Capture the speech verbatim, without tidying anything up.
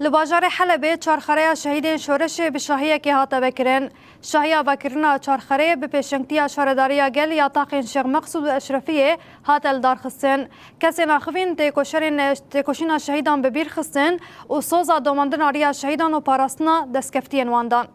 Di bajarê Helebê çarxereya şehîdên şoreşê bi şahiyekê hate vekirin. Şahiya vekirina çarxereyê bi pêşengtiya Şaredariya Gel ya taxên Şêx Meqsûd û Eşrefiyê hate lidarxistin. Kesên axivîn têkoşerên têkoşîna şehîdan bi bîr xistin û soza domandina riya şehîdan û parastina destkeftiyên wan dan.